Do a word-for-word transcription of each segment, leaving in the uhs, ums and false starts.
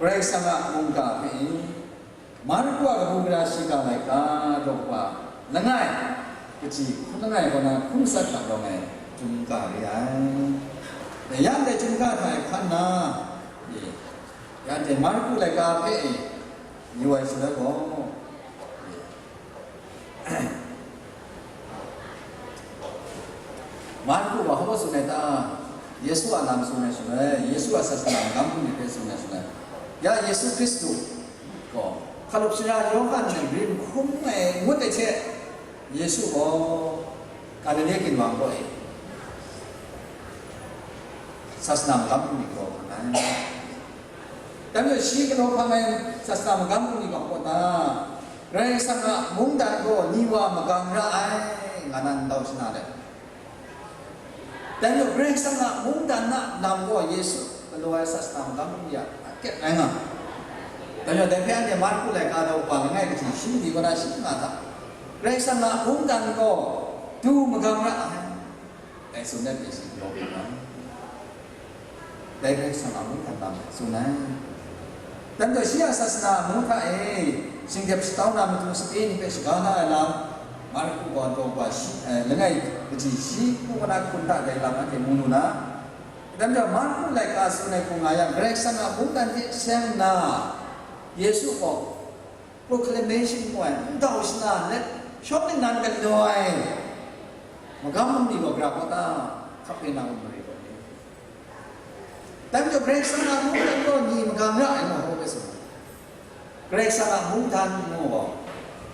Karai Kasang a mungga hpe e, Marku a kabu gara shiga laika daw kaba langai, kaji hkun langai kaw na hkun matsat hta rawng ai chyumga re ai. Ya ndai chyumga hta e hkan na, e, ya ndai Marku laika hpe e, yu ai shaloi gaw, e, Marku gaw hpa tsun ai ta? Yesu a lam tsun ai shaloi, Yesu a sasana magam ni hpe tsun ai shaloi, ya Yesu Hkristu gaw hkalup sara Yawhan rim hkum ai ngut ai hte, Yesu gaw Galile ginwang kaw e sasana magam ni gaw hkang ai. Dai majaw shi galaw hkang ai sasana magam ni gaw hpaw ta? Karai Kasang a mungdan gaw ni wa magang ra ai, nga na ndau shana let. Dai majaw Karai Kasang a mungdan a lam gaw Yesu galaw ai sasana magam ni a akep rai nga. Dai majaw dai hpe anhte Marku laika daw kaba langai kaji shi ni kaw na shi nga hta, Karai Kasang a mungdan gaw du magang ra ai, dai tsun dat pyi shi, yawng nga. Dai Karai Kasang a mungdan lam tsun ai. Dan gaw shi a sasana mung hta e, shingdep shatau na matu sape ni hpe shaga na ai lam, Marku gaw daw kaba shi, eh, langai kaji shi hku na hkun hta dai lam anhte mu lu na. Dan gaw Marku laika tsun ai hku nga yang, Karai Kasang a mungdan hte seng nna, Yesu gaw proclamation ngu ai, ndau shana let, shawng ningnan galaw ai magam ni gaw gara kau ta? Kapernaum mare kaw ni. Dai majaw Karai Kasang a mungdan gaw ni magang ra ai, ngu hpe tsun ai. Karai Kasang a mungdan ngu gaw,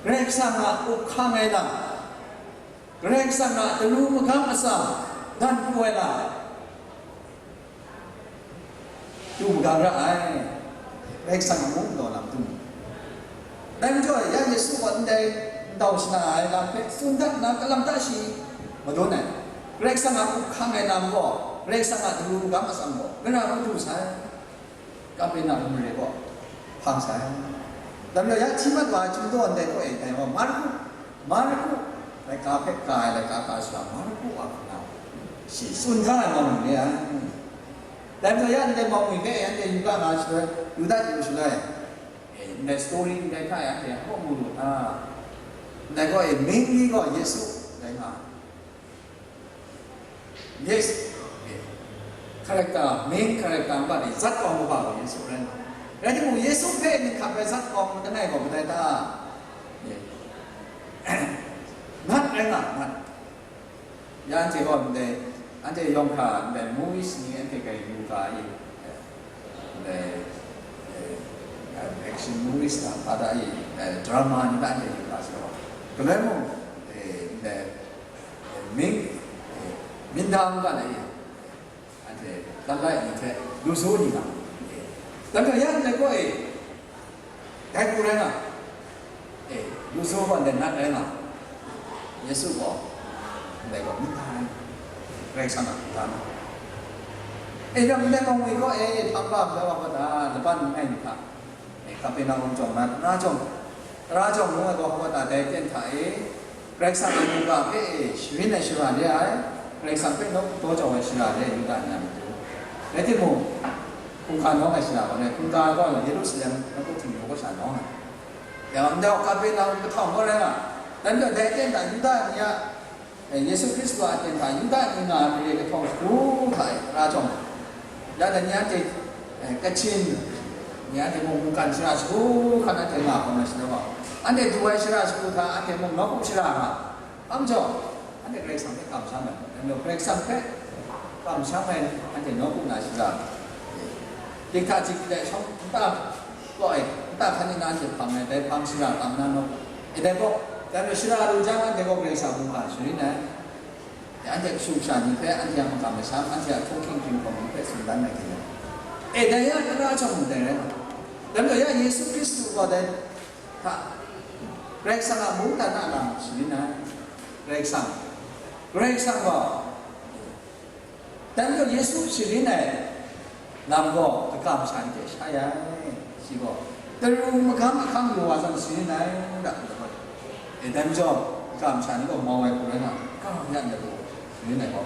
Karai Kasang a up hkang ai lam, Karai Kasang a daru magam atsam dan pru ai lam, du magang ra ai. Karai Kasang a mung law lam du mu. Dai majaw, ya Yesu gaw ndai ndau shana ai lam hpe tsun dat nna, kalam ta shi madun ai. Karai Kasang a up hkang ai lam gaw, Karai Kasang a daru magam atsam gaw, gara hku du sai. Kapernaum mare kaw hpang sai. Dai majaw ya hti mat wa ai chyum daw ndai kaw e, dai gaw Marku, Marku, laika hpe ka ai laika ka sara Marku a hku na shi tsun hkra ai mawng ni re ai. Dai majaw ya ndai mawng ni hpe anhte yu ga nga shaloi, yu dat yu shaloi, e, ndai story ndai hta e anhte hkaw mu lu hta? Ndai kaw e, mainly gaw Yesu rai nga ai. Yes. Character, main character ngu ga ni, zat kawng ngu ga gaw Yesu rai nga ai. Rai timung, Yesu hpe myit hkap ai zat kawng langai gaw kadai ta? Nat rai nga, nat. Ya anhte gaw ndai, anhte yawng hkra ndai movies ni anhte grai yu ga i, ndai, eh, action movies na hpa da i, eh, drama ni na anhte yu ga sa gaw, galoi mung, eh, ndai, eh, ming, eh, mindang ga na i, anhte lalai ni hte lu su ni na, eh, dan ga ya ndai gaw e, dai hku rai nga, eh, lu su gaw ndai nat rai nga, Yesu gaw ndai gaw myit hta ai, Karai Kasang a myit hta ai. E, yang ndai mawng ni gaw, e, hpang ga hpe wa gaw ta, laban n ai ni hta, e, Kapernaum jawng na, tara jawng, tara jawng ngu ai gaw hpa ta, dai ten hta e, Karai Kasang a mungga hpe e sharin ai shara re ai, Karai Kasang hpe nawk daw jau ai shara re ai Yuda ni a matu. Rai timung, hkungga nawng ai shara gaw rai, hkungga gaw Yerusalem nawku Htingnu kaw sha nawng ai. Yang ndai Kapernaum kahtawng gaw rai nga, dan gaw dai ten hta Yuda ni a, eh, Yesu Hkristu a ten hta Yuda ni nga ai mare kahtawng shagu hta e, tara jawng, ya dai ni anhte, eh, kachin ni anhte mung mungkan shara shagu hkan anhte nga hkawm ai shaloi gaw, anhte du ai shara shagu hta anhte mung nawku shara nga, hpa majaw, anhte Karai Kasang hpe kamsham ai, anhte Karai Kasang hpe kamsham ai, anhte nawku na shara, dikta jik dai shawng nta kaw e, nta hkan ningnan hte hpang ai, dai hpang shara tam na nawku. E, dai gaw, dai gaw shara lu jang, anhte gaw Karai Kasang mungga sharin ai. Anhte kashu kasha ni hpe, anhte a makam masham, anhte a htunghking hpring hkawm ni hpe tsun dan ai hte, e, dai ya tara jawng ndai rai nga. Dai majaw ya Yesu Hkristu gaw dai hta, Karai Kasang a mungdan a lam sharin ai. Karai Kasang, Karai Kasang gaw dan gaw Yesu sharin ai lam gaw, kaga masha ni hte sha ya ai, shi gaw, daru magam ahkang lu wa zawn sharin ai, ngu da, e, dan majaw, kaga masha ni gaw mau ai hku rai nga, kaga ya ndai gaw, sharin ai gaw,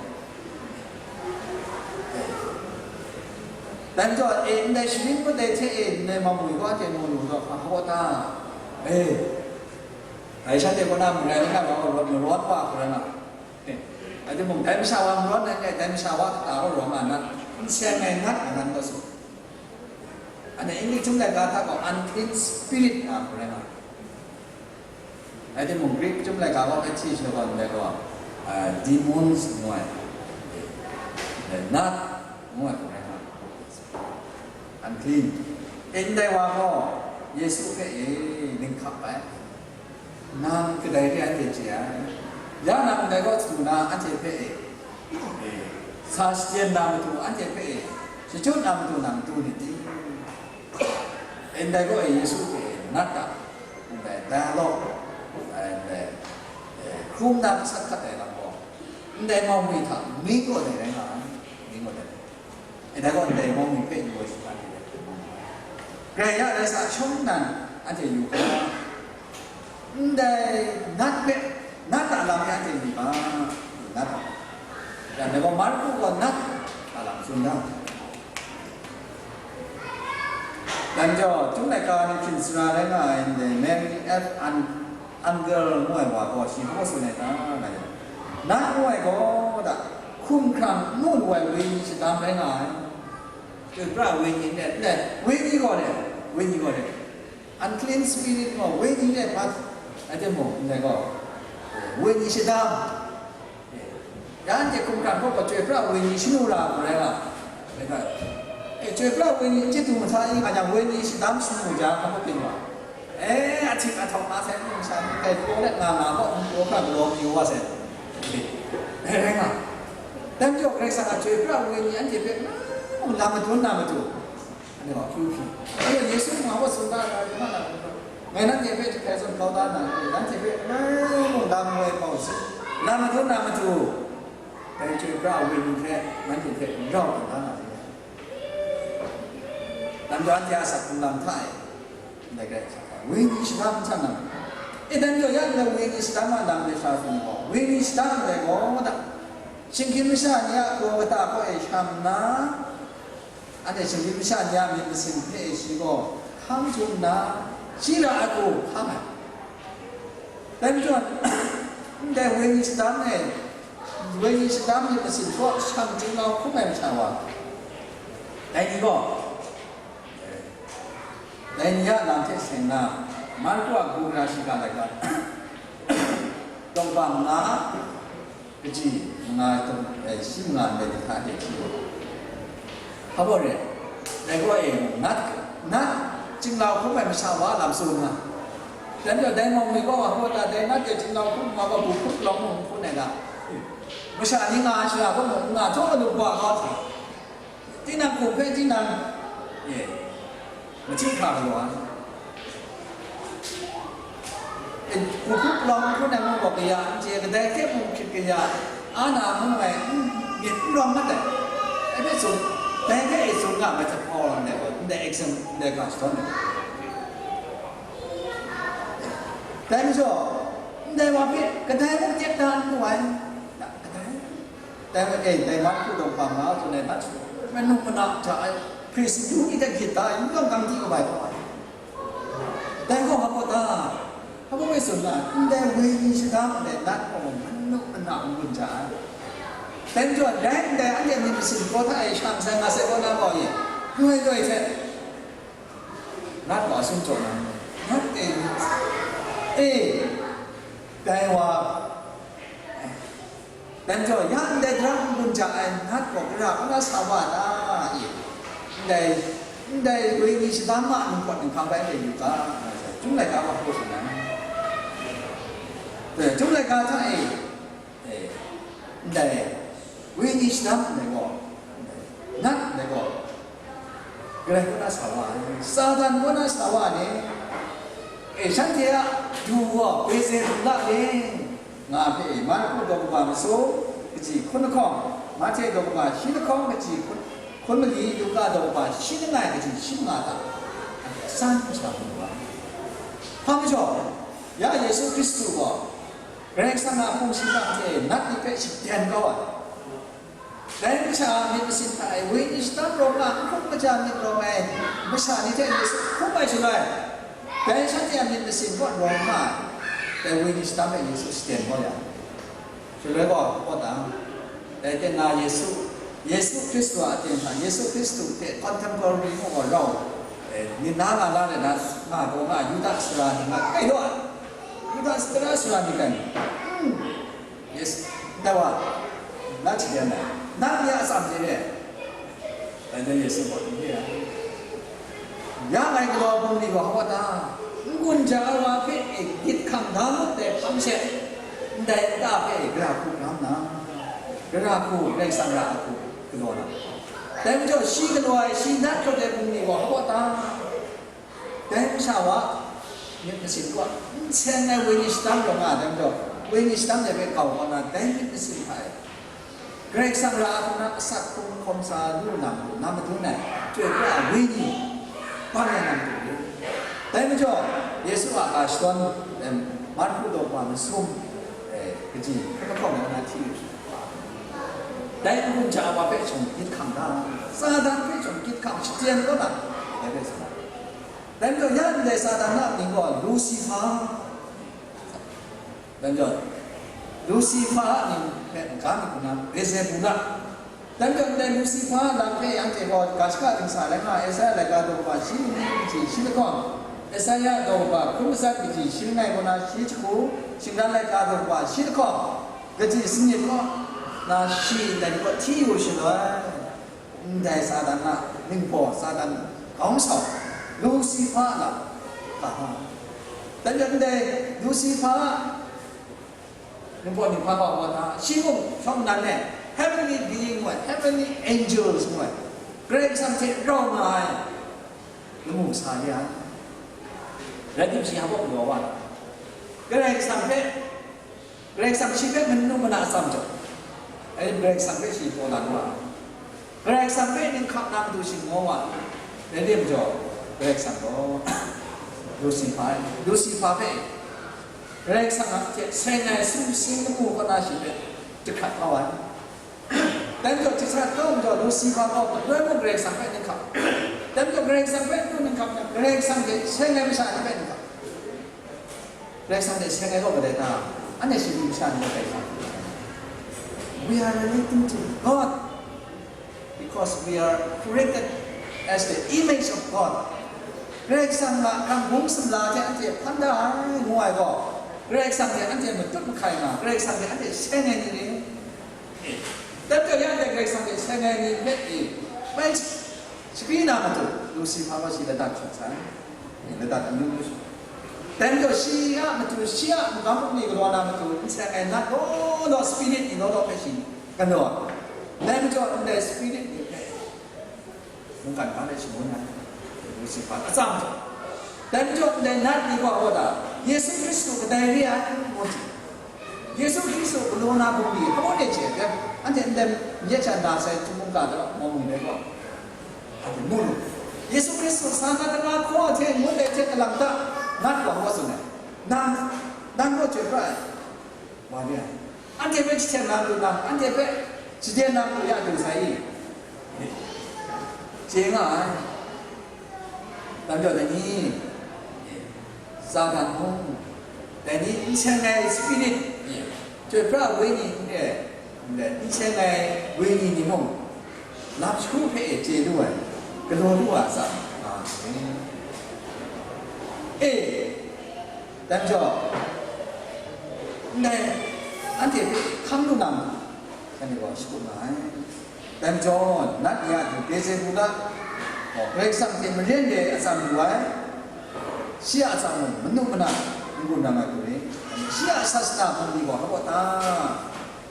Dai majaw, e, ndai sharin kut ai hte e, ndai mawi gaw anhte mu lu gaw, hpa hkaw ta? E, dai shanhte kaw na marai langai wa, marawt wa hkra nga. E, rai timung, dai masha wa marawt ai, dai masha wa kata gaw rawng nga na, n seng ai nat nga nan gaw su. Anhte English chyum laika hta gaw unclean spirit nga hkra nga. Rai timung, Greek chyum laika gaw, F T H gaw ndai gaw, ah, demons ngu ai, eh, nat ngu ai hkrai hkra, unclean. E, ndai wa gaw Yesu hpe, e, ning hkap ai. Nang kadai re anhte chye ai. Ya nang ndai gaw chyu na anhte hpe, e, e, sa shachyen na matu anhte hpe, e, shachyut na matu nang du nit i? E, ndai gaw, e, Yesu hpe nat a, ndai dialogue, ndai, e, hkrum na gasat hkat ai lam gaw, ndai mau mi hta mi gaw dai rai nga ai, mi gaw dai. E, dai gaw ndai mau mi hpe yu ai shinggan ni dai. Grai ya rai sa shawng nnan anhte yu hkra, ndai nat hpe, nat a lam hpe anhte yu ga, nat a. Ya, dai gaw Marku gaw nat a lam tsun da. Dan jaw, chyum laika ni hpyin sara rai nga ai ndai Mary F. An-, Angel ngu ai wa gaw shi hpaw tsun ai ta, nga yang, nat ngu ai gaw da, hkumhkrang n mu lu ai wenyi shadam rai nga ai. Chyoi pra wenyi ndai, ndai wenyi gaw le, wenyi gaw le, unclean spirit gaw wenyi le pat, rai timung, ndai gaw, wenyi shadam. Ya anhte hkumhkrang hpawt gaw chyoi pra wenyi shanu ra ai rai nga, rai nga. E, chyoi pra wenyi n chye du mahta i, nga yang wenyi shadam shanu mu ja hkam byin wa. E, ahtik ahtawk nga sai, ngu sha ni, kai hpaw let nga nga gaw, ngu hkra galaw mayu wa sai. E, rai nga. Dai majaw Karai Kasang a chyoi pra wenyi anhte hpe, mm, lam madun na matu. Anhte gaw hpyu hpyi. Anhte Yesu mung a wa tsun da na, ngai nanhte hpe jahkrai zawn kau da na, nanhte hpe, ngai mung lam woi hpau si, lam madun na matu, dai chyoi pra ai wenyi hte nanhte hpe n rau tawn da na ri ai. Lam jaw anhte a asak hpung lam hta e, ndai grai hkra wenyi shadam htan na, e, dan jaw ya ndai wenyi shadam a lam de sha tsun gaw, wenyi shadam ndai gaw da, shinggyim masha ni a gaw kata kaw e shang nna, anhte shinggyim masha ni a myit masin hpe shi gaw hkang htum nna, shi ra ai hku hkang ai. Dai majaw, ndai wenyi shadam e, wenyi shadam myit masin hkaw shang chyum nau hkrum ai masha wa, dai ni gaw, dai ni a lam hte seng na, Marku a kabu gara shiga laika, daw kaba manga, kaji manga, eh, shi manga ndai ni hta de hti wa. Hpa baw re, dai gaw e, nat, nat, chinglau hkrum ai masha wa lam tsun nga. Dan gaw dai mawng ni gaw, hpa ta dai nat e chinglau hkrum ma gaw, bu hkrup lawng mung hkrum ai ga. Masha ni nga ai shara gaw mung, nga htaw alu wa kau hte. Tinang hkum hpe tinang, e, machyi hkra galaw ai. E, hku hku palawng hku nang mung gaw kaya n chye, kadai hte mung hkrit kaya, a na mung ai, n, myit n rawng mat ai. Dai hpe tsun, dai hpe e tsun nga ai, hpaw lam dai gaw, ndai exam, ndai ga shadawn ai. Dai majaw, ndai wa hpe kadai mung chye da n lu ai. Kadai. Dai wa e, dai Marku daw kaba manga tsun ai hta, manu mana hta ai, hpri sadu ni hte gyit da ai, n yawng gang di kaba ai hpaw ai. Dai gaw hpa gaw ta? Hpa gaw e tsun na, ndai wenyi shadam ndai nat gaw manu mana n gun hta ai. Dai majaw, dai ndai anhte myit masin hkaw hta e shang sai nga sai kaw na gaw e, loi loi hte, nat gaw a sum jaw na, nat e, e, dai wa, dan jaw, ya ndai daram n-gun ja ai nat gaw gara kaw na sa wa ta? I, ndai, ndai wenyi shadam a ningpawt ninghpang bai ndai yu ga, nga sai, Chyum laika wa hpaw tsun ai. Dai, Chyum laika hta e, e, ndai wenyi shadam ndai gaw, ndai nat ndai gaw, Karai kaw na sa wa ai, Satan kaw na sa wa ai ni, e, shanhte a du gaw Beelzebula ni, nga hpe, Marku daw kaba masum, kaji hkun lahkawng, Mahte daw kaba shi lahkawng, kaji hkun, hkun mali, Luka daw kaba shi langai, kaji shi manga hta, san sha mu wa ai. Hpa majaw, ya Yesu Hkristu gaw, Karai Kasang a hpung shingkang hte nat ni hpe shaden kau ai. Dai masha a myit masin hta e wenyi shadang rawng nga, n hkrum kaja myit rawng ai masha ni hte Yesu hkrum ai shaloi, dai shanhte a myit masin kaw rawng nga ai, dai wenyi shadang e Yesu shaden kau ya. Shaloi gaw, kawt dang, dai ten na Yesu, Yesu Hkristu a aten hta, Yesu Hkristu hte contemporary mu gaw rau, eh, myit na nga la rai na, nga gaw nga, Yuda sara ni nga kai daw ai. Yuda sara sara ni kai. Hmm. Yes, ndai wa, na hti dan ai, nang ya atsam hte re ai. Dai jan Yesu gaw n re ai. Ya ngai galaw bungli gaw hpa ta, n-gun ja ai wa hpe e gyit hkang da mat dai hpang she, ndai nta hpe e gara hku ram na, gara hku Karai Kasang ra ai hku galaw na. Dai majaw shi galaw ai, shi nat kau ai bungli gaw hpa ta, dai masha wa myit masin kaw n seng ai wenyi shadang rawng nga ai, dai majaw wenyi shadang de hpe kau kau na, dai myit masin hta e Karai Kasang ra ai hku na asak hkrung hkawm sa lu na matu, na madun ai, chyoi pra ai wenyi bang ai na matu re. Dai majaw, Yesu a ga shadawn, em, Marku daw kaba masum, eh, kaji hkun lahkawng na hti yu. Dai n-gun ja ai wa hpe shawng gyit hkang da, Satan hpe shawng gyit hkang shaten kau na, dai hpe sa na. Dai majaw, ya ndai Satan na mying gaw Lusifa. Dai majaw, Lusifa a mying hpe n-ga myit hku na, Beelzebula. Dai majaw, ndai Lusifa a lam hpe anhte gaw ga shaka dingsa rai nga ai, Esaia laika daw kaba shi kaji shi lahkawng, Esaia daw kaba hkun matsat kaji shi langai kaw na shi jahku, shinggan laika daw kaba shi lahkawng, kaji sanit kaw na shi ndai ni kaw hti yu shaloi, ndai Satan a ningbaw, Satan kawng sau, Lusifa a lam ga nga ai. Dai majaw, ndai Lusifa a ningbaw ninghpang wa wa hta, shi mung shawng nnan e, heavenly being ngu ai, heavenly angels ngu ai, Karai Kasang hte rau nga ai lamu sa re ai. Rai timung shi hpa galaw wa ai. Karai Kasang hpe, Karai Kasang shi hpe manu mana atsam jaw, ai Karai Kasang hpe shi taw lan wa ai. Karai Kasang hpe ninghkap na matu shi ngaw wa ai. Rai timung, Karai Kasang gaw Lusifa, Lusifa hpe Karai Kasang a hte seng ai sumsing lamu kaw na shi hpe jahkrat kau ai. Dai majaw, jahkrat kau majaw, Lusifa gaw, galoi mung Karai Kasang hpe ninghkap. Dai majaw, Karai Kasang hpe n-gun ninghkap yang, Karai Kasang hte seng ai masha ni hpe ninghkap. Karai Kasang hte seng ai gaw kadai ta? Anhte Shingrayt masha ni gaw Karai Kasang. We are relating to God. Because we are created as the image of God. Karai Kasang a kang bung sumla hte anhte hpan da ai ngu ai gaw, Karai Kasang hte anhte matut mahkai nga, Karai Kasang hte anhte seng ai ni re. Dai majaw ya ndai Karai Kasang hte seng ai ni hpe e, bai shakri na matu, Lusifa gaw shi ladan shawng sai. Ladan amyu myu sha. Dai majaw shi a matu, shi a magam bungli galaw na matu, n seng ai nat law law, spirit ni law law hpe shi galaw ai. Dai majaw ndai spirit ni hpe mungkan hpa hte shangun ai, Lusifa atsam jaw. Dai majaw ndai nat ni gaw hpa ta, Yesu Hkristu kadai re ai, ngu jing. Yesu Hkristu galaw na bungli hpa de chye ai, anhte ndai myit sha na sai htum mungga daw, mawng mi dai gaw, anhte mu lu. Yesu Hkristu sa na tara hkaw hte ngut ai hte kalang ta, nat gaw hpa tsun ai. Nang, nang gaw chyoi pra ai. Wa re ai. Anhte hpe jahten na lu na, anhte hpe shaden na lu ya du sai i? Chye nga ai. Dai majaw dai ni, Satan mung, dai ni n seng ai spirit, chyoi pra ai wenyi n re, n re, n seng ai wenyi ni mung, lam shagu hpe e chye lu ai, galaw lu ai atsam nga ai. E, dai majaw, ndai anhte hpe hkang lu na ma, shanhte gaw shagu nga ai. Dai majaw, nat ni a du Beelzebula gaw Karai Kasang hte maren re ai atsam lu ai, shi a atsam mung manu mana n-gun ram ai hku ring, shi a sasana bungli gaw hpa ta?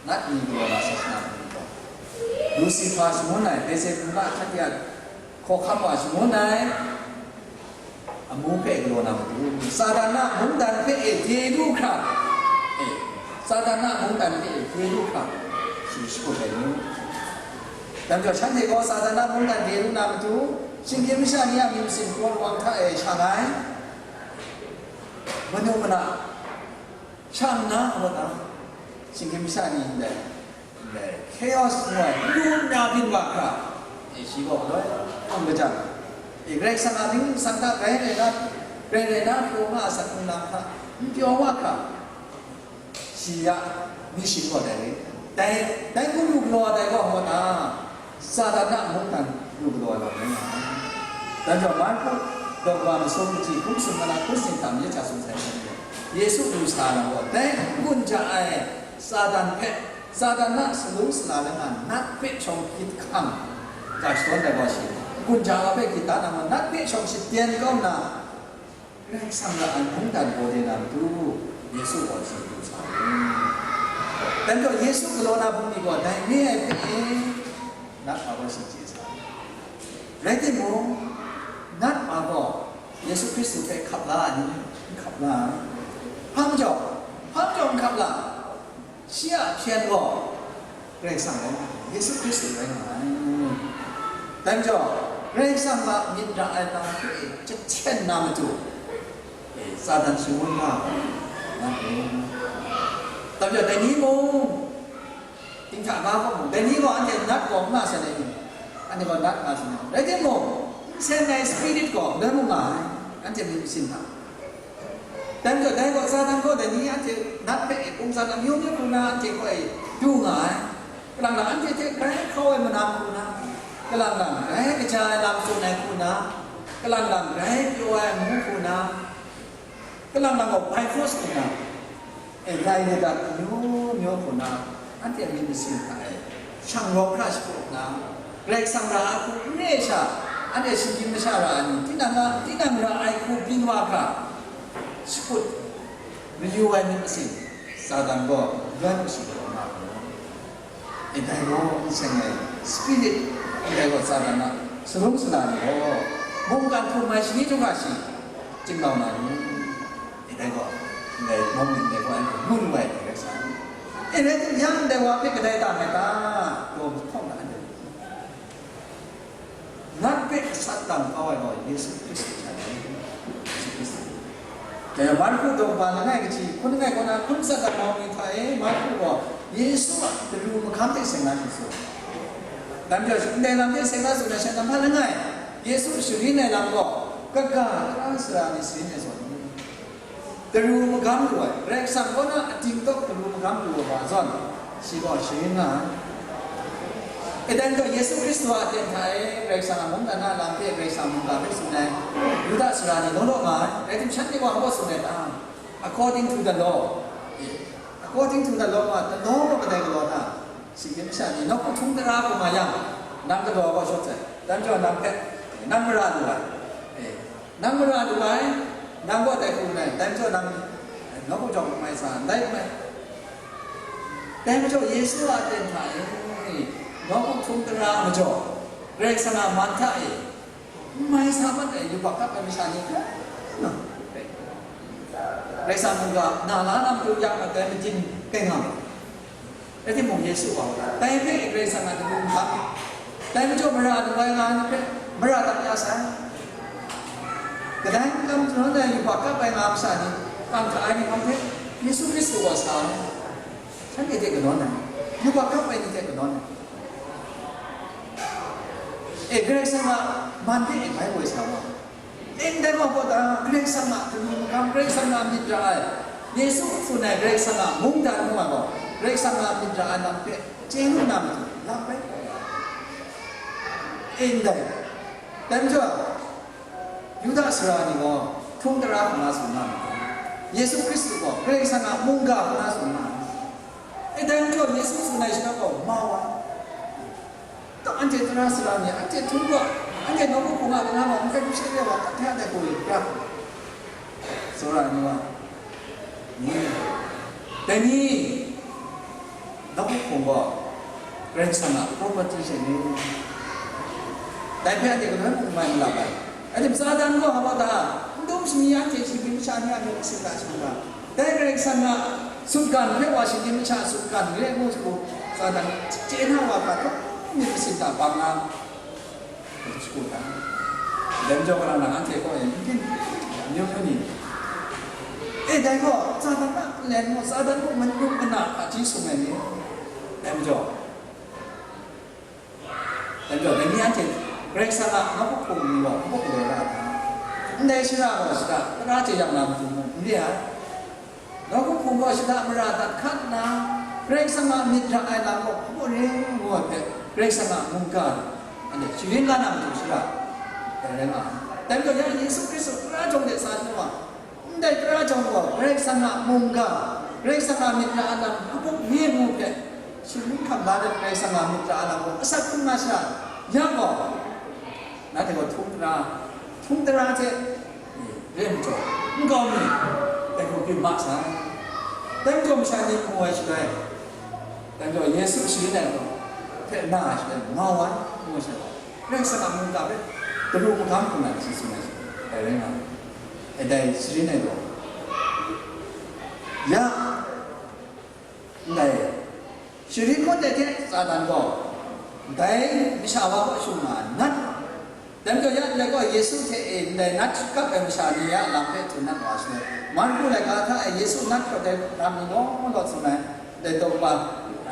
Nat ni galaw na sasana bungli gaw, Lusifa shangun ai, Beelzebula hkrat ya hkawhkam wa shangun ai, amu hpe galaw na matu, Satan a mungdan hpe e de lu hkra, e, Satan a mungdan hpe e de lu hkra, shi shakut ai nu. Dai majaw, shanhte gaw Satan a mungdan de lu na matu, shinggyim masha ni a myit masin hpaw lawang hta e shang ai, manu mana shang nna, hpa ta? Shinggyim masha ni ndai Chaos ngu ai, n du n na byin wa hkra, e, shi gaw galoi hkam lajang, e, Karai Kasang a mying nsang hta grai rai na, grai rai na, pyaw nga a asak nlang hta n pyaw wa hkra, shi ya myit shing gaw dai re. Dai, dai hku lu galaw ai dai gaw, ngu na, Satan a mungdan lu galaw ai lam rai nga ai. Dan jau Marku daw kaba masum kaji hkum sumga na hkun sing hta myit hta sum sai hkrum, Yesu lu sa ai lam gaw, dai n-gun ja ai Satan hpe, Satan a salu sala langai nat hpe shawng hkyit hkam ga shadawn ai gaw shi, n-gun ja wa hpe hkyit da na ma, nat hpe shawng shadyen kau nna, Karai Kasang ra ai mungdan gaw de na matu, Yesu gaw shi lu sa ai. Dan jau Yesu galaw na bungli gaw dai re ai hpe e, nat wa gaw shi chye sa ai. Rai timung, nat wa gaw Yesu Hkristu hpe hkap la ai ni? N hkap la ai. Hpa majaw? Hpa majaw n hkap la? Shi a ahpyen gaw Karai Kasang rai nga ai, Yesu Hkristu rai nga ai. Dai majaw, Karai Kasang a myit ra ai lam hpe e jahten na matu, e, Satan shangun nga ai. Dai majaw, dai ni mung, Dinghta ga gaw mung, dai ni gaw anhte nat gaw n nga sai dai ni? Anhte gaw nat nga sai dai. Rai timung, n seng ai spirit gaw galoi mung nga ai, anhte myit masin hta. Dai majaw, dai gaw Satan gaw dai ni anhte nat hpe e hpung san amyu myu hku na anhte kaw e du nga ai. Kalang lang anhte hte grai hkau ai manam hku na, kalang lang grai kaja ai lam tsun ai hku na, kalang lang grai pyaw ai amu hku na, kalang lang gaw by force hku na, e, lai ladat amyu myu hku na, anhte myit masin hta e shang rawk hkra shaput nna, Karai Kasang ra ai hku n re ai sha, anhte shinggyim masha ra ai ni, tinang a, tinang ra ai hku byin wa hkra, shaput mayu ai myit masin, Satan gaw n-gun hku shi galaw nga ai. Ndai gaw n seng ai spirit, ndai gaw Satan a sarung sala ni gaw, mungkan htum ai shani hta hkra shi chyinghkau na ni? Ndai gaw, ndai mawng ning dai gaw, anhte mu lu ai dai rai sa ai. E rai timung, yang ndai wa hpe kadai tam ai ta? Gaw hpawng na ndai. Nat hpe gasat tam kau ai gaw Yesu Hkristu hte rai. Yesu Hkristu. Dai Marku daw kaba langai kaji hkun langai kaw na hkun tsat ai mawng ni hta e, Marku gaw Yesu a daru mahkam hte seng na hte tsun. Dai majaw, ndai lam hte seng na tsun ai sha, namhpa langai, Yesu sharin ai lam gaw, kaga tara sara ni sharin ai zawn, daru magam lu ai, Karai Kasang kaw na ating tawk daru magam lu ai wa zawn, shi gaw sharin nga ai. E dan gaw, Yesu Hkristu a aten hta e Karai Kasang a mungdan a lam hpe Karai Kasang mungga hpe tsun ai Yuda sara ni law law nga ai. Rai timung, shanhte gaw hpa tsun ai ta? According to the law. According to the law, the law gaw kadai galaw ta? Shinggyim masha ni, nawku htung tara hku nga yang, nang galaw gaw shawt sai. Dan jaw nang hpe, nang mara lu ai. E, nang mara lu ai, nang gaw dai hku rai, dan jaw nang, e, nawku jawng mai sa, ndai mai. Dai majaw Yesu a aten hta e, nawku htung tara majaw, Karai Kasang a man hta e, n mai sa mat ai yubak kap ai masha ni hkra, Karai Kasang mungga na la na matu yak mat ai matin kai nga mu. Rai timung, Yesu gaw dai hpe Karai Kasang a daru n hkap, dai majaw mara lu ai nga ai ni hpe mara dat ya sai. Kadai n kam, shadawn ai yubak kap ai nga masha ni, kang hta ai ni hpang hpe Yesu Hkristu gaw sa ai. Shanhte hte kanawn ai, yubak kap ai ni hte kanawn ai. E, Karai Kasang a man hte e bai woi sa wa. Ndai gaw hpaw ta, Karai Kasang a daru magam, Karai Kasang a myit ra ai, Yesu tsun ai Karai Kasang a mungdan ngu ai gaw, Karai Kasang a myit ra ai lam hpe chye lu na matu, lam bai. Ndai, dai majaw, Yuda sara ni gaw htung tara hku na tsun na, Yesu Hkristu gaw Karai Kasang a mungga hku na tsun na. E, dai majaw, Yesu tsun ai shadawn gaw mau ai. Anhte tara sara ni, anhte htung gaw, anhte nawku hpung a langa gaw n hkrai hpyi sha re wa, kat hte anhte hku yu pra, tsawra ai ni wa ni, dai ni, nawku hpung gaw Karai Kasang a property she ni? Dai hpe anhte galoi mung mai malap ai. Rai timung, Satan gaw hpa ta, n dum shani anhte shinggyim masha ni a myit masin hta shangra, dai Karai Kasang a sutgan hpe wa shinggyim masha sutgan re ai ngu shagu, Satan chye na wa hkra taw, myit masin hta bang na shagu hta, dai majaw, kalang lang anhte kaw e n byin, amyu myu ni, e, dai gaw Satan a nlen gaw, Satan mung manuk mana hta hti sung ai ni, dai majaw, Dai majaw, dai ni anhte Karai Kasang a nawku hpung ni gaw hpung galaw ra ai hta? Ndai shara gaw shada tara jeyang na matu mung n re ai. Nawku hpung gaw shada mara dat hkat nna, Karai Kasang a myit ra ai lam gaw hpaw ring ngu ai hpe, Karai Kasang a mungga anhte sharin la na matu shara, dai rai nga ai. Dai majaw, ya Yesu Hkristu tara jawng de sa ai wa, ndai tara jawng gaw Karai Kasang a mungga, Karai Kasang a myit ra ai lam hpaw ring ngu hpe, sharin hkam la ai Karai Kasang a myit ra ai lam gaw asak hkrum nga sha, ya gaw, nanhte gaw htung tara, htung tara hte, re majaw, nkau mi, dai hku byin ma sai. Dai majaw masha ni mu ai shaloi, dai majaw Yesu sharin ai gaw, hpe na ai shaloi, mau ai, ngu ai shaloi, Karai Kasang a mungga hpe, daru magam hkrum ai, shi tsun ai shaloi, dai rai nga ai. E dai sharin ai gaw, ya, ndai, sharin kawt ai hte Satan gaw, ndai masha wa kaw shung nga ai nat, dai majaw ya ndai gaw Yesu hte e ndai nat shakap ai masha ni a lam hpe htum nat wa shaloi, Marku laika hta e Yesu nat hkawt ai lam ni law law tsun ai, dai tawng pa,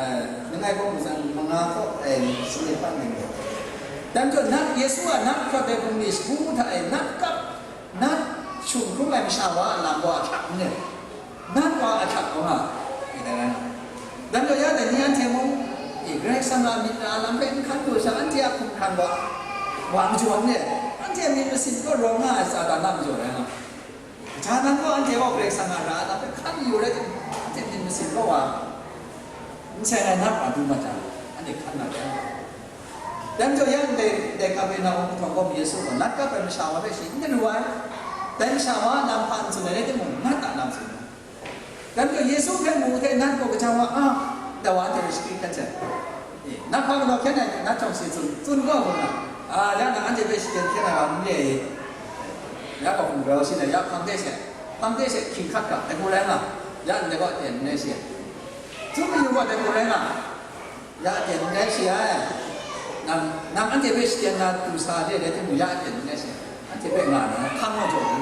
eh, langai kaw mungzang manga kaw, eh, shanglip pat ning gaw. Dai majaw nat Yesu a nat hkawt ai bungli shagu hta e nat kap, nat shung hkrum ai masha wa a lam gaw a hkyak n rit. Nat wa a hkyak kau nga, e dai rai nga. Dai majaw ya dai ni anhte mung, e, Karai Kasang a myit ra ai lam hpe n hkan lu sha, anhte a hkumhkrang gaw wa majaw n rit, anhte a myit masin kaw rawng nga ai Satan a majaw rai nga. Kaja nan gaw anhte gaw Karai Kasang a ra ai lam hpe hkan yu rai timung, anhte myit masin kaw wa n seng ai nat wa du mat jang, anhte hkan na rai nga. Dai majaw ya ndai, ndai Kapernaum kahtawng gaw Yesu gaw nat kap ai masha wa hpe shi n daru ai. Dai masha wa a lam hpa n tsun ai rai timung, nat a lam tsun ai. Dai majaw Yesu hpe mu hte nat gaw kaja wa, a, ndai wa hte shakri hkan sai. E, nat hpa galaw hkyen ai, nat jawng shi tsun, tsun gaw, ngu na, a, ya nang anhte hpe shakyen hkyen ai wa n re i? Ya gaw hkum grau shi na, ya hpang de she, hpang de she hkying hkat ga, dai hku rai nga, ya ndai gaw aten n rai shi. Tsun mayu gaw dai hku rai nga, ya aten n rai shi ai. Nang, nang anhte hpe shakyen na du sa re rai timung, ya aten n rai shi ai. Anhte hpe nga na, hkang wa jaw ni.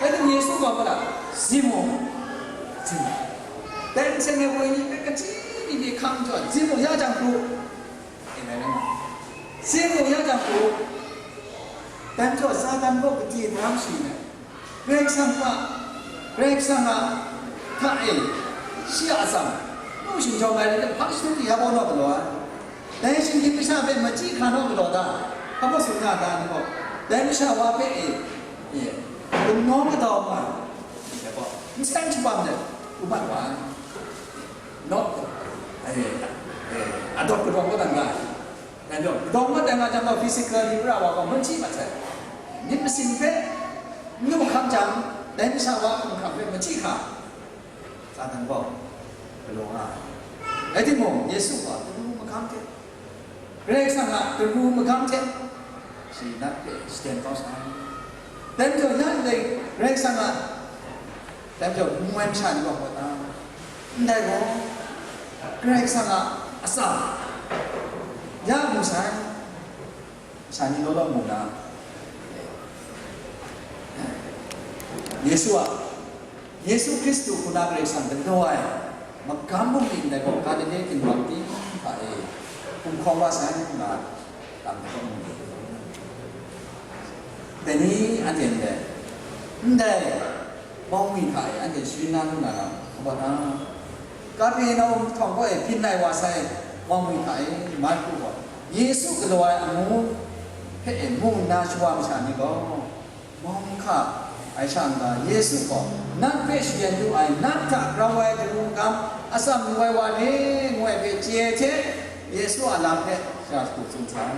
Rai timung, Yesu gaw hpa la, Simun, Simun. Dai n seng ai wenyi hpe kaji ni ni hkang jaw, Simun, ya jang hku. Amen. Simun, ya jang hku. Dai majaw Satan gaw kade daram shayin ai. Karai Kasang hta, Karai Kasang a hta e, shi a atsam, nu shingjawng ai rai tim, hpang jahtum ni ya baw naw galaw ai. Dai shinggyim masha hpe machyi hkra naw galaw ta? Hpa baw tsun nga ta ni gaw, dai masha wa hpe e, e, gumnawng gadau nga ai, dai gaw, n seng shabam let, u mat wa ai. Naw, e, e, adawt kadawng kau dan nga ai. Dai majaw, kadawng mat ai nga jang gaw, physically pra wa gaw, machyi mat sai. Myit masin hpe n lu hkam jang, dai masha wa hkum hkam hpe machyi hkra, Satan gaw galaw nga ai. Rai timung, Yesu gaw daru magam hte, Karai Kasang a daru magam hte, shi nat hpe shaden kau sai. Dai majaw, ya ndai Karai Kasang a, dai majaw, mu ai masha ni gaw hpa ta? Ndai gaw, Karai Kasang a atsam ya mu sai, masha ni law law mu na, Yesu a, Yesu Hkristu hku na Karai Kasang galaw ai magam bungli ndai gaw, Galile ginwang ting hta e gumhkawng wa sai ngu na lam hkawm mu. Dai ni anhte ndai, ndai bawng mi hta e anhte sharin na lu na lam hkawm na? Kapernaum htawng gaw e byin lai wa sai bawng mi hta e, Marku gaw Yesu galaw ai amu hpe e mu nna shawa masha ni gaw, Mawng hka ai sha n-ga, Yesu gaw, nat hpe shaden lu ai, nat hta grau ai daru magam, atsam lu ai wa re, ngu ai hpe chye ai hte, Yesu a lam hpe sha shagu tsun sai.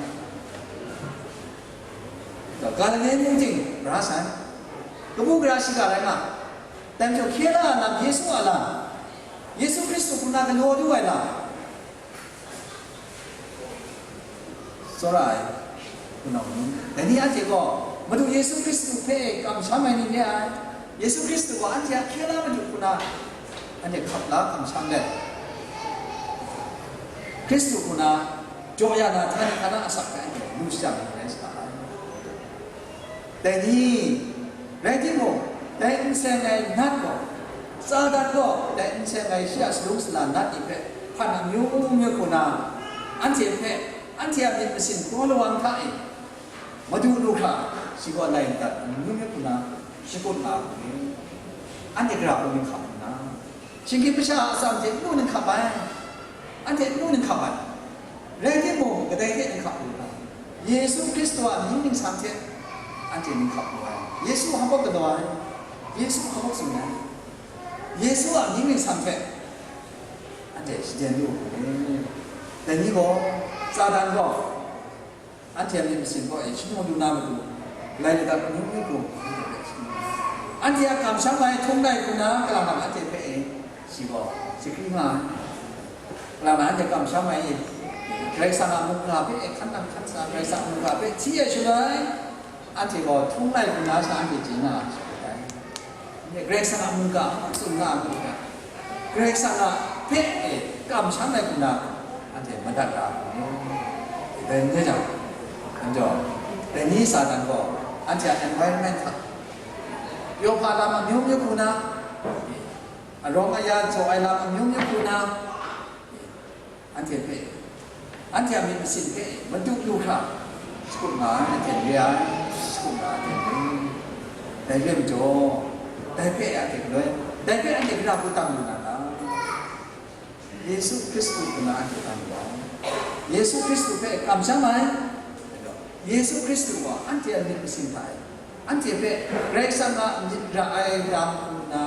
Galile mung ting ra sai, kabu gara shiga rai nga, dai majaw hkye la ai lam, Yesu a lam, Yesu Hkristu hku na galaw lu ai lam, tsawra ai, hpunau ni, dai ni anhte gaw Madu Yesu Hkristu hpe kamsham ai ni re ai. Yesu Hkristu gaw anhte a hkye la Madu hku na anhte hkap la kamsham let, Hkristu hku na jaw ya na htani htana asak hpe anhte lu shajang ai rai sa ai. Dai ni, rai timung, dai n seng ai nat gaw, Satan gaw dai n seng ai shi a salung sala nat ni hpe hpan amyu myu hku na, anhte hpe Anhte a myit masin hkraw lawang hta e, madu lu hkra, shi gaw lai ndat amyu myit hku na shakut nga ai hku ni, anhte gara hku ninghkap nna, shinggyim masha a atsam hte n lu ninghkap ai, anhte n lu ninghkap ai, rai timung, kadai hte ninghkap lu ai, Yesu Hkristu a mying ningsang hte anhte ninghkap lu ai, Yesu hkabawk galaw ai, Yesu hkabawk tsun ai, Yesu a mying ningsang hte anhte shaden lu ai. Dai ni gaw, Satan gaw, anhte a myit masin kaw e shamu lu na matu, lai ladat amyu myu hku, anhte a kamsham ai htung lai hku na, kalang nang anhte hpe e, shi gaw, shakri nga ai. Kalang nang anhte kamsham ai e, Karai Kasang a mungga hpe e hkan nang hkan sa, Karai Kasang a mungga hpe hti ai shaloi, anhte gaw htung lai hku na sha anhte chye nga ai, shi ai. Karai Kasang a mungga hkawm tsun nga ai hku hta, Karai Kasang a hpe e kamsham ai hku na, anhte madat ra ai. Dai n re jang, anhte, dai ni Satan gaw anhte a environment hta, yawhpa lam amyu myu hku na, arawng aya jaw ai lam amyu myu hku na, anhte hpe, anhte a myit masin hpe madu lu hkra, shakut nga ai, anhte re ai, shakut nga ai, anhte re. Dai re majaw, dai hpe anhte galoi, dai hpe anhte gara hku tang lu na ta? Yesu Hkristu hku na anhte tang lu ai. Yesu Hkristu hpe kamsham ai. Yesu Hkristu gaw anhte a myit masin hta e, anhte hpe Karai Kasang a myit ra ai lam hku nna,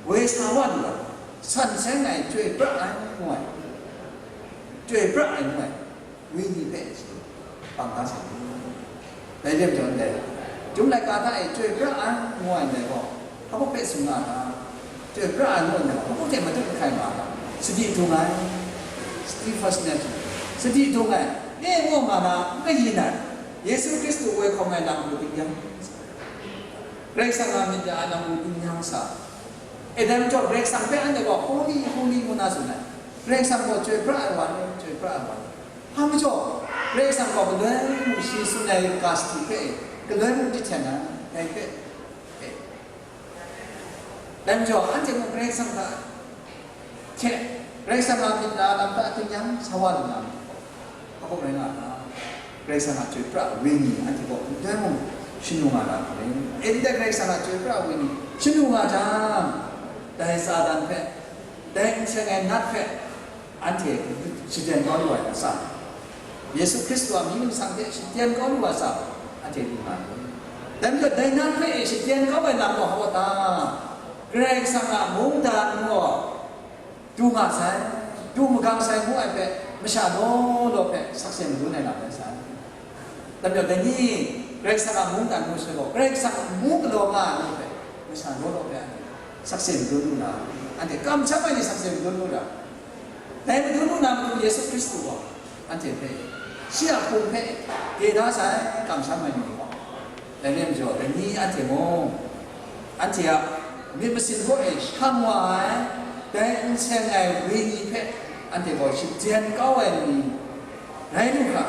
woi sa wa lu ai, san seng ai, chyoi pra ai ngu ai, chyoi pra ai ngu ai, wenyi hpe shi bang da sai. Dai lam jaw ndai, Chyum laika hta e chyoi pra ai ngu ai ndai gaw, hpa hpe tsun nga ai ta? Chyoi pra ai ngu ai ndai gaw, hpa hte matut hkai nga ai ta? Sadi dung ai, Stephen Smith, sadi dung ai, e ngu nga na, n kayin ai, Yesu Hkristu woi hkawm ai lam hku tingnyang, Karai Kasang a myit ya ai lam hku tingnyang sa. E dai majaw, Karai Kasang hpe anhte gaw holy, holy ngu na tsun ai. Karai Kasang gaw chyoi pra ai wa ni, chyoi pra ai wa ni. Hpa majaw, Karai Kasang gaw galoi mung shi tsun ai ga sadi hpe, galoi mung jahten ai, dai hpe, e. Dai majaw, anhte mung Karai Kasang hta hte, Karai Kasang a myit na lam hta tingnyang sa wa lu na, hpa hkawk rai nga ta? Karai Kasang a chyoi pra ai wenyi anhte kaw ndai mung shanu nga na hku le? E ndai Karai Kasang a chyoi pra ai wenyi shanu nga jang, dai Satan hpe, dai n seng ai nat hpe, anhte shaden kau lu ai ntsa, Yesu Hkristu a mying ningsang hte shaden kau lu ai ntsa, anhte lu nga ai. Dai majaw, dai nat hpe e shaden kau ai lam gaw hpa ta? Karai Kasang a mungdan gaw du nga sai, du magang sai ngu ai hpe, masha law law hpe sakse madun ai lam rai sai. Dai majaw, dai ni Karai Kasang a mungdan ngu sai gaw, Karai Kasang a mung galaw nga ai ni hpe, masha law law hpe anhte sakse madun lu na, anhte kamsham ai ni sakse madun lu na, dai madun lu na matu Yesu Hkristu gaw anhte hpe, shi a hpung hpe, de da sai, kamsham ai ni gaw. Dai rai majaw, dai ni anhte mung, anhte a myit masin hkaw e shang wa ai, dai n seng ai wenyi hpe anhte gaw shaden kau ai ni rai lu hkra,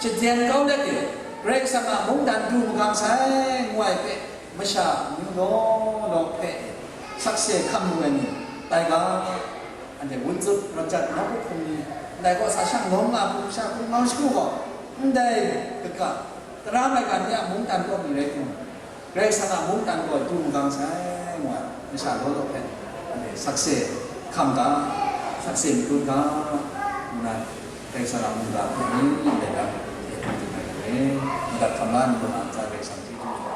shaden kau let e, Karai Kasang a mungdan du magang sai ngu ai hpe, masha amyu law law hpe sakse hkam lu ai ni, tai ga, anhte Windsor, Rajat, nawku hpung ni, ndai kaw sa shang lawm nga hpung sha hpung mau shagu gaw, ndai kaga, tara maigan ni a mungdan kaw mi rai timung, Karai Kasang a mungdan gaw du magang sai ngu ai, masha law law hpe, anhte sakse hkam ga, sakse madun ga, ngu na, Karai Kasang a mungga hpe ni ndai lam e hkam ting ai hte, madat hkam la ni gaw, ntsa Karai Kasang chyeju